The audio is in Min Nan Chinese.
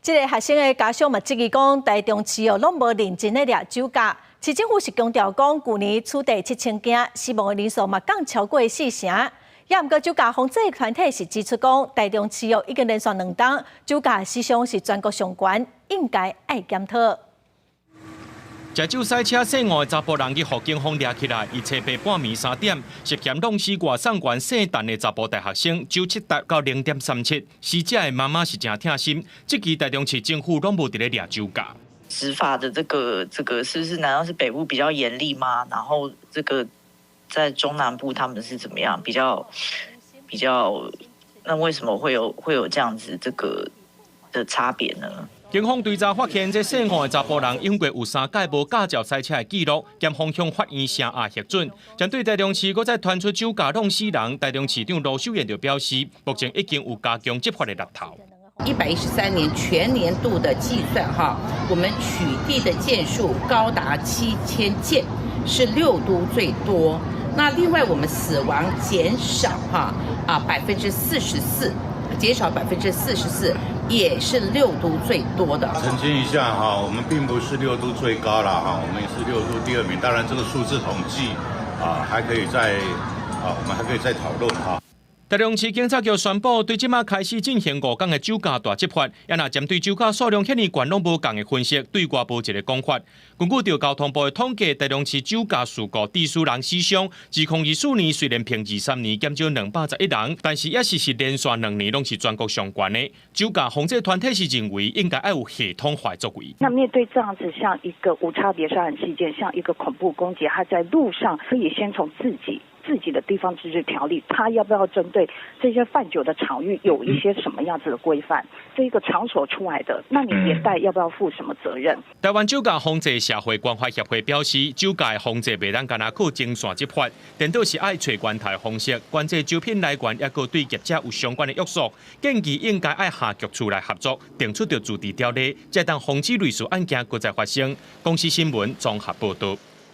這个學生的家屬嘛質疑講，台中市哦攏無認真咧掠酒駕。市政府是強調講，舊年取締7000件，死亡的人數嘛降超過四成。也毋過酒駕防制團體是指出講，台中市哦已經連續2冬酒駕死傷是全國上懸，應該愛檢討。食酒駛車細五的查埔人去予警方掠起來，伊初八半暝3點涉嫌弄死外送員姓陳的查埔大學生，酒測達到0.37，死者的媽媽是誠疼心，這期台中市政府攏無佇咧掠酒駕。執法的這個是不是？難道是北部比較嚴厲嗎？然後這個在中南部他們是怎麼樣？比較，那為什麼會有這樣子這個的差別呢？警方追查發現，這姓黃的查埔人因過有三屆無駕照駛車的記錄，檢方向法院聲押核准。針對台中市閣再傳出酒駕弄死人，台中市長盧秀燕就表示，目前已經有加強執法的力頭。113年全年度的計算，哈，我們取締的件數高達7000件，是六都最多。那另外我們死亡減少，哈啊百分之四十四，減少百分之四十四，也是六都最多的。澄清一下哈，我們並不是六都最高了哈，我們也是六都第二名。當然，這個數字統計啊，還可以再啊，我們還可以再討論哈。台中市警察局宣布，對這馬開始進行5工的酒駕大執法，也若針對酒駕數量遐爾懸，攏無仝的分析，對外無一个講法。根據著交通部的統計，台中市酒駕事故致使人死傷，2024年雖然平23年減少211人，但是也是連續2年攏是全國上懸的。酒駕防制團體是認為應該愛有系統化作為。那面對這樣子像一個無差別殺人事件，像一個恐怖攻擊，他在路上可以先從自己的地方自治條例，他要不要針對這些販酒的場域有一些什麼樣子的規範？這個場所出來的，那你連帶要不要負什麼責任？台灣酒駕防制社會關懷協會表示，酒駕的防制袂當干焦靠前線執法，顛倒是愛揣源頭方式，管制酒品來源，抑閣對業者有相關的約束，建議應該愛跨局處來合作，定出著自治條例，才當防止類似案件閣再發生。公視新聞綜合報導。